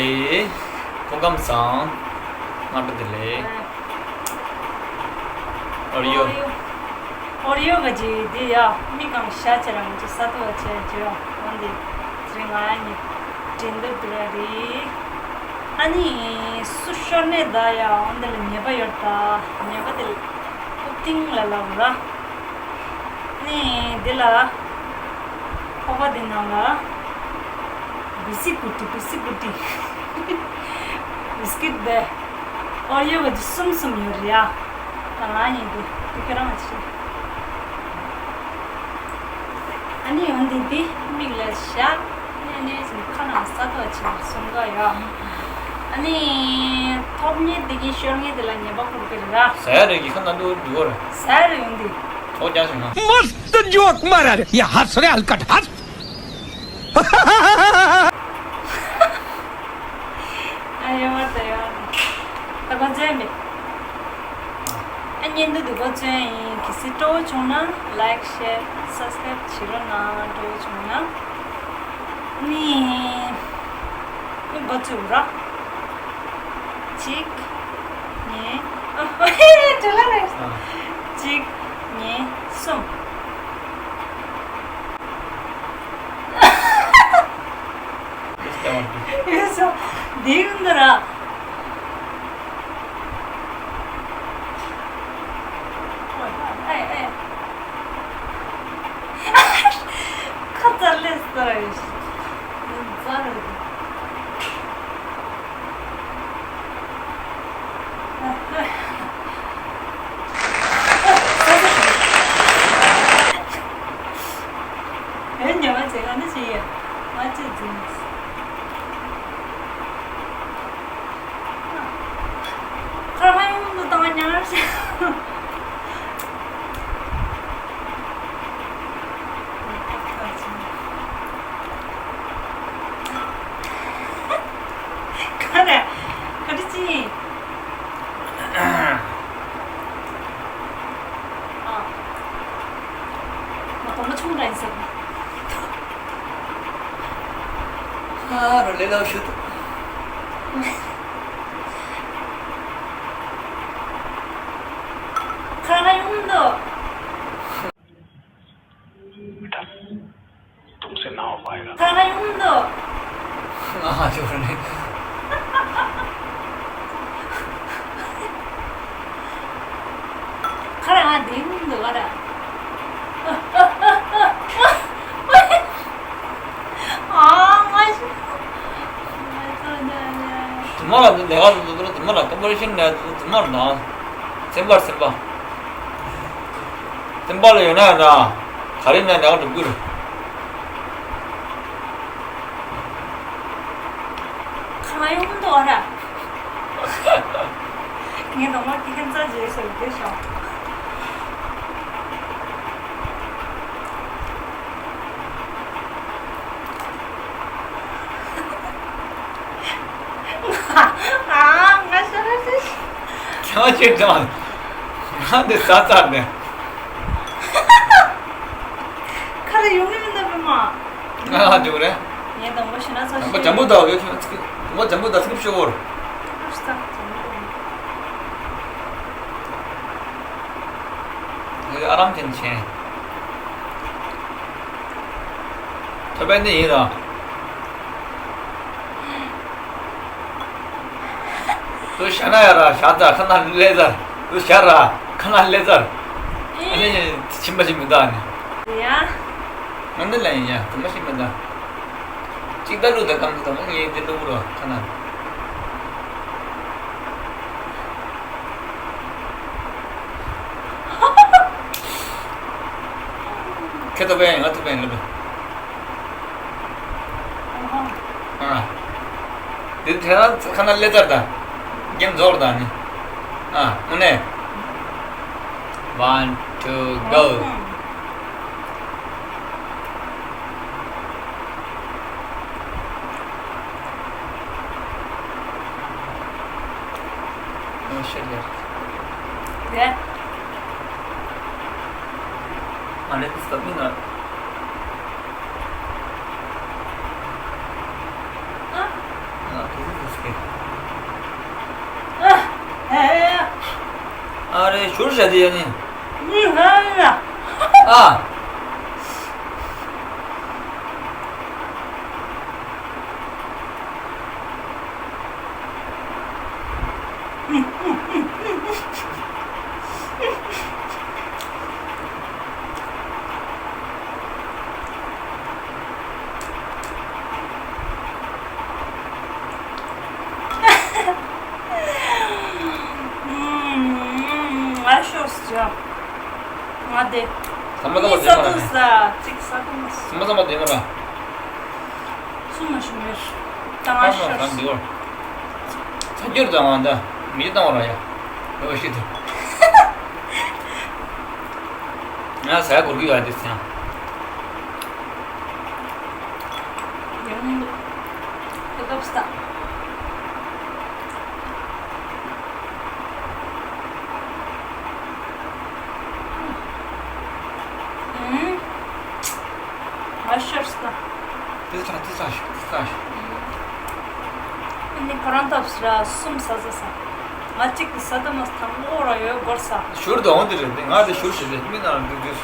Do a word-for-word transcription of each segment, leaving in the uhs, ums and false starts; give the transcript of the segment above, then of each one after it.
སྐུ་ཁམས་བཟང་། སྔ་དྲོ་བདེ་ལེགས། ཨོ་རི་ཡོ། ཨོ་རི་ཡོ་ག་ཅི་དེ་ཡ། མི་གང་ཤ་ཆེ་རང་ཅི་ས་ཏོ་ཆེ་ཅི་ར་འོན་ཏེ་ཚེ་རིང་ང་ཡ་ནི་དྲན་འདུག་དེ་ར་རེད། ཨ་ནི་སུ་ཤོར་ནས་ད་ཡ་འོན་ཏེ་ལ་ཉེས་པ་ཡོད་ད། ཉེས་པ་དེ་ལ་ཨུ་ཏིང་ལ་ལབ་ར། ནི་འདི་ལ་ཁོག་པ་འདི་ནང་ལ་བི་སི་ཀུ་ཏི་བི་སི་ཀུ་ཏི་བི་སི་ཀིཊ་འདི་ཨོ་རི་ཡོ་ག་ཅི་གསུམ་གསུམ་ཡོད་རེད་ཡ། ད་ང་ཡིན་འདི་འདི་ཁྱེད་རང་ལ་བྱེད། ཨ་ནི་འོན་ཏེ་འདི་མིག་ལ་བཞག་ནས་ནས་ཀ་ནང་ས་ཐོག་ཆེ་སུམ་ཀ་ཡ། ཨ་ནི་ཐོབ་ངེས་འདི་གི་ཤོར་ངེས་འདི་ལ་ཉེས་པ་ཁུར་གི་རེད་ར། ཟ་ཡ་རེད་ཀྱི་ཁ་ན་འདུག་འདུག་ར། ཟ་ཡ་རེད་འོན་ཏེ། ཐོག་རྒྱག་བྱུང་ན། मस्त जोक मारा रे। ये हंस रे हलकट हंस। ཨ་ཡོད་མ་རེད་ཡོད་མ་རེད། ད་གོ་མཛོད་མེད། ཨ་བརྙན་ཐུང་འདི་གོ་མཛོད་ཡིན། གལ་སྲིད་སྤྲོ་བོ་བྱུང་ན་ལའིཀ་ཤེར་སབ་སི་ཀ་རེབ་བྱེད་རོགས་གནང་། སྤྲོ་བོ་བྱུང་ན་ནི་ནི་འགོ་བཙུགས་རོགས། གཅིག་གཉིས། ཨ། བྲེལ་བ་རེད། ཨ། གཅིག་གཉིས། གསུམ། ཡོད་སོ། འདི་ཡོད་འདི་ར། ཨེ་ཨེ། ཁ་ཙ་ལས་ཙ་ར་ཡོད་ཤི། ཙ་ར་ཡོད། ཨེ་ཉོ་མ་བྱེད་ག་འདི་བྱེད་ཡ། ང་ཅི་འཛིན། ཁར་ཧ་ཡོང་དུ་བཏང་ཉར་ཞིག་ཁ་ར་ཁ་རི་ཅི། ཨ། ང་དོ་མ་ཆུང་ར་ཡིན་ཟེར། ཨ་རོ་ལེ་ལོ་ཤུ་ཏུ། ཁ་ལ་ཡོང་དོ། ཁ་ལ་ཡོང་དོ། ང་ཧ་ཅོ་ར་ནི། ཁ་ར་ང་དེ་མི་འདུག་ག་ར། ཨ་མ་ཤི། དུ་མ་ལ་འདི་ལས་ཀ་འདུག་དུ་མ་ལ་ཀོམ་པོ་ཟི་ཤན་ནས་དུ་མ་ལ་ན། སེམས་པར་སེམས་པ། སེམས་པ་ལ་ཡོད་ན་ཡང་ན། ག་རེ་ན་ལས་ཀ་འགྲུབ་ཀྱི་རེད། ཁ་ཡོང་དོ་ར། ངས་དང་པོ་དེ་ཁན་རྩ་རྗེས་སུ་བསྡད་ཤོག་ཨ། ང་ཤ་ར་ཤ་ཤ། ཁྱོད་ཅིག་དང་། ང་འདི་ས་ཚར་ནས། ཁ་ལ་ཡོང་ནི་མི་འདུག་པས་མ། ང་ལ་འགྲོ་རེད། ངས་དང་པོ་ཤི་ན་ཚོ་དང་པོ་ཤི། འཇམ་པོ་དང་ཡོད་ཁྱོད་ཚིག་དང་པོ་འཇམ་པོ་དང་ཚིག་ཤོ་བོར། ཨ་ཤི་ད་འཇམ་པོ་དང་། ངས་ཨ་རམ་ཅན་ཆེན། ཐོད་པའི་འདི་ཡིན་ར། དུ་ཤ་ན་ཡ་ར་ཤ་ཚ་ཁ་ན་ལེ་ཚར། དུ་ཤ་ར་ཁ་ན་ལེ་ཚར། ཨ་ནི་ཕྱིན་པ་ཞིག་མི་འདུག་ཨ་ནི། ཡ། ང་འདི་ལ་ཡིན་ཡ་དུ་མ་ཞིག་མི་འདུག་ཅིག་ད་ལུ་ད་གམ་དུ་དང་ངའི་འདི་ལུ་ར་ཁ་ན། ཁེ་ཐོབ་པའི་ང་ཐོབ་པའི་ལུ་ལུ། ཨ། འདི་དེ་ན་ཁ་ན་ལེ་ཙར་དང་། གེམ་རྫོགས་དང་ནི། ཨ། དངོས་གནས། One, two, go. ཨོ་ཤེ་ལེ། ཡ། ཨ་ལེ་དུ་སྟབས་མི་ན། ཨ། ཨ། དུ་དུ་ ཨ་རེ་ཞུར་བྱ་དེ་ཡ་ནི། ཨ། ང་ཤོར་སོང་། ང་དེ། ས་མ་ས་མ་དེ་མ་ར་ནི། ས་གཅིག་ས་དུ་མ་ས། ས་མ་ས་མ་དེ་མ་ར། སུ་མ་ཤོར་མེད། ད་ང་ཤོར་སོང་། ཚ་རྒྱུར་དང་ང་ད་མི་བཏང་བ་ར་ཡ། ཨོ་ཤི་དེ། ང་ཟ་ཡ་གོར་གི་ཡོད་དེ་ཚང་། ཡང་འདུག་ཁོ་ཐོབ་ས། ཨུམ། ང་ཤོར་ས། དེ་ཚ་དེ་ཚ་ཤོ་དེ་ཚ་ཤོ། ཨ་ནི་ཁོ་རང་ཐོབ་ས་ར་གསུམ་ས་ས་ས། ང་གཅིག་གི་ས་ད་མ་ཐང་ལོ་ར་ཡོད་སྐོར་ས། ཞུར་དུ་འོང་དེ་རེད་དེ། ང་དེ་ཞུར་ཞེ་དེ་མི་ནང་འདུག་དུས།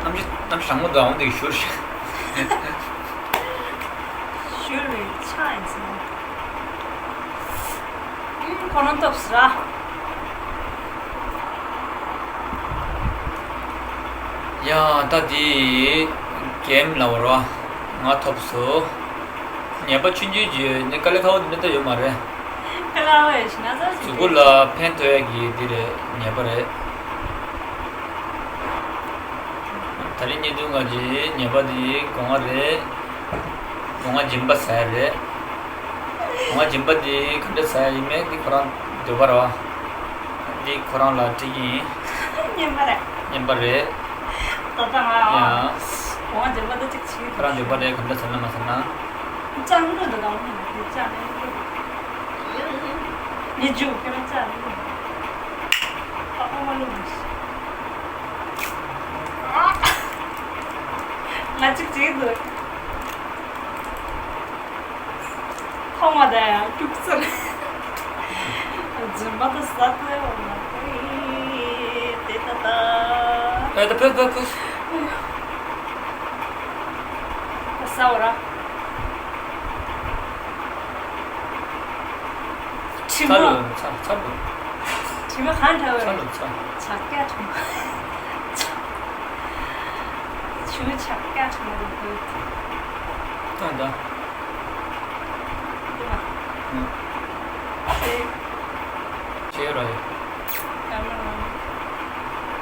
གནམ་གཤིས་གནམ་གཤིས་གྲང་མོ་དུ་འོང་དེ་ཞུར་ཞེ། ཞུར་རེད་ཆ་ཡིན་སོང་། ཁོ་རང་ཐོབ་ས་ར། ཡ་ད་དེ་གེམ་ལ་བར་བ་ང་ཐོབ་སོ། ཉེས་པ་ཆུང་ཆུང་ཅིག་ནི་དཀའ་ལས་ཁག་པོ་འདི་འདྲ་ཡོད་མ་རེད། དཀའ་ལས་ཁག་པོ་ཡོད་ཤི་ན་ས་ཞིག་གཟུགས་པོ་ལ་ཕན་ཐོགས་ཡ་གི་འདི་རེད་ཉེས་པ་རེད། ད་རིང་བརྙན་ཐུང་ང་གི་ཉེས་པ་འདི་སྒོ་ང་རེད། སྒོ་ང་སྦྱིན་པ་ཟ་ཡ་རེད། སྒོ་ང་སྦྱིན་པ་འདི་ག་འདྲ་ཟ་ཡ་ཡིན་མིན་འདི་ཁོ་རང་འདོད་པ་རེད་བ། འདི་ཁོ་རང་ལ་སྤྲད་ཀྱི་ཡིན། སྨྱོན་པ་རེད། སྨྱོན་པ་རེད། ད་ལྟ་ང་ཡ། སྒོ་ང་སྦྱིན་པ་འདི་གཅིག་བྱེད་ཀྱི་ཁོ་རང་འདོད་པ་རེད། ག་འདྲ་ཟ་ན་མ་ཟ་ན། ཅང་ལོ་འདི་དང་འདི་ཅང་ནས་འདི་ཇུ་ཁྱེད་རང་ཅང་ནས་ཨ་ཨོ་མ་ལོ་མི་ཤི། ང་གཅིག་བྱེད་འདུག་ཐོག་མ་དང་ཡང་སྐྱུག་ཚར། སྦྱིན་པ་དང་ཟ་ཐུབ་ཡོད་མ་རེད་དེ་ད་ལྟ། ཨེ་ད་ཕོད་ཕོད་ཕོད། ཟ་འོ་ར། དྲི་མ། ཚ་ལོ་ཚ་ཚ་ལོ། དྲི་མ་གང་འདྲ་བ་རེད། ཚ་ལོ་ཚ། ཕྱག་རྒྱ་དྲི་མ། ཆུ་ཕྱག་རྒྱ་དྲི་མ་རེད་ཁོའི། གཏོང་ད། ཨེ། ཆེ་ར་ཡོད།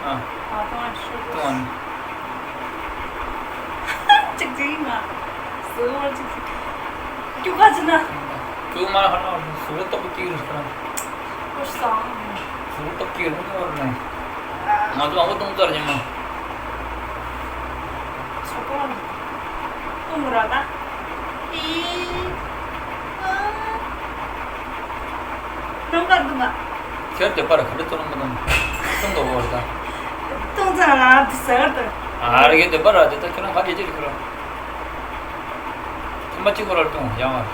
ཨ། གཏོང་ཨ་ནི། གཅིག་ཅིག་ཡིན་ང་། ཟོས་པར་གཅིག་ཅིག་སྐྱུག་ཁ་ཅི་ན། སྐྱུག་མ་ཧ་ལ་ཟོས་ཏོག་ཏོག་སྐྱིད་རེད་ཁ། ཨོ་སང་། ཟོས་ཏོག་སྐྱིད་རེད་ཁ་ནོར་ནས། ང་ཚོ་ཨ་ཁུ་གཏོང་ཚར་ཉི་མ། ཚོ་ཀོ་ལ་གཏོང་ར་ད། ཨི། ཨ། གཏོང་ག་གཏོང་ག་ཁྱེད་དེ་པར་ག་འདྲ་གཏོང་མི་གཏོང་། གཏོང་ག་བོར་ད། གཏོང་ཚར་ལ་དེ་ཟེར་ད། ཨ་རེ་གེ་དེ་པར་དེ་ད་ཁྱོད་རང་ག་དེ་ཅི་རེད་ཁྱོད་རང་། ཐེངས་མ་གཅིག་པོ་ར་གཏོང་ཡང་བར།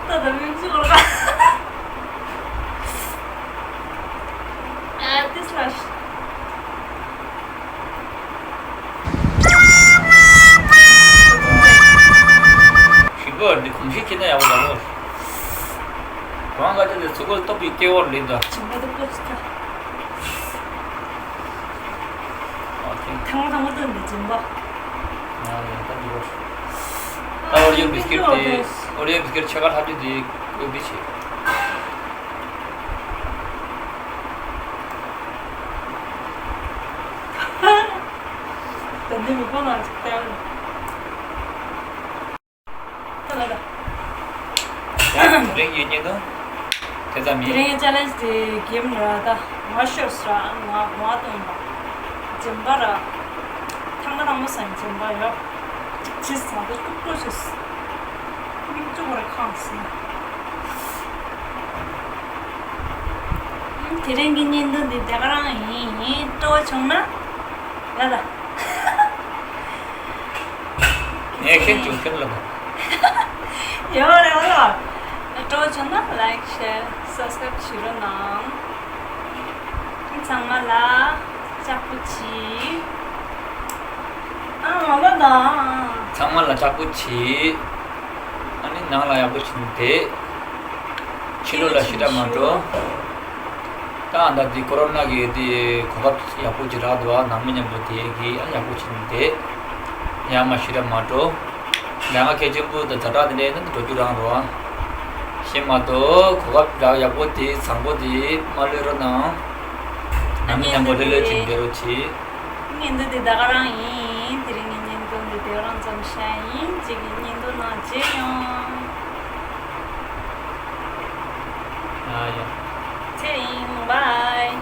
ད་ད་མིག་ཆུ་བོར་ག་ཨ་ཏིས་ལ། ཞིག་པོ་འདི་གོམས་གཤིས་ཁྱེར་ན་ཡག་པོ་ལ་ལོ། གང་ག་ཅི་དེ་ཚུགས་པོ་སྟོབས་ཀྱི་སྐྱེ་བོར་ལེན་ད། ཞིག་པོ་འདི་ཀོ་ཅི་ད། ཨོ་ཁེ། ཐང་མ་ཐང་མ་སྟོན་པའི་སྦྱིན་པ། ང་ལ་ད་འདི་བོ། ད་ཨོ་རི་ཡོ་བི་སི་ཀིར་དེ། ཨོ་རི་ཡོ་བི་སི་ཀིར་ཕྱེད་ཀ་ལྷག་རྒྱུ་དེ་ཀོ་བི་བྱེད། ད་འདི་མི་པོ་ན་ཅིག་ལྟ་ཡོད། ད་ལ་ད། ཡང་དེ་རིང་གི་བརྙན་ཐུང་དེ་ཙམ་ཡིན། དེ་རིང་ཅ་ལེན་ཇི་དེ་གེམ་ར་ད་ང་ཤོར་སོང་ར། ང་ང་གཏོང་བ་སྦྱིན་པ་ར། ཐང་མ་ཐང་མ་སང་སྦྱིན་པ་ཡོད། ཅིག་ཇི་སང་ད་སྐྱུག་པོ་ཞིག་མིག་ཆུ་བོར་ཁང་སོང་། དེ་རིང་གི་བརྙན་ཐུང་འདི་དེ་ག་རང་ཡིན། སྤྲོ་བོ་བྱུང་ན་ལ་ལ། ངས་ཁྱེད་ཀྱི་ཁྱེད་ལ། ཡོད་རེད་བ་ལ། སྤྲོ་བོ་བྱུང་ན་like, share, subscribe བྱེད་རོགས་གནང་། ཚང་མ་ལ་ལྕགས་པོ་གྱིས། ཨ་ང་ལ་དང་། ཚང་མ་ལ་ལྕགས་པོ་གྱིས། ཨ་ནི་ནང་ལ་ཡག་པོ་བྱུང་དེ། ཕྱི་ལོགས་ལ་ཞེ་དྲག་མ་འགྲོ། ད་ཨ་ད་འདི་ཀོ་རོ་ན་གི་འདི་གོ་སྐབས་ཡག་པོ་ཅིག་རག་འདུག་ཨ། ནང་མི་མཉམ་པོ་དེ་གི་ཨ་ཡག་པོ་བྱུང་དེ། ཡང་མ་ཞེ་དྲག་མ་འགྲོ། ལས་ཀ་གལ་ཆེན་པོ་དང་ཛ་དྲག་དེ་འདྲའི་ནང་འགྲོ་རྒྱུ་རང་རོ། ཤེས་མ་གཏོགས་གོ་སྐབས་རག་ཡག་པོ་དེ་བཟང་པོ་དེ་མ་ལུས་རོགས་གནང་། ནང་མི་མཉམ་པོ་ལྷོད་ལྷོད་ཅིག་འབད་རོགས་གྱིས། བརྙན་ཐུང་འདི་ད་ག་རང་ཡིན། དེ་རིང་གི་བརྙན་ཐུང་འདི་དེ་ག་རང་ཙམ་བཞག་ཡིན། གཅིག་གི་བརྙན་ཐུང་ནང་མཇལ་ཡོང་། ཡ་ཡ། ཚེ་རིང་bye།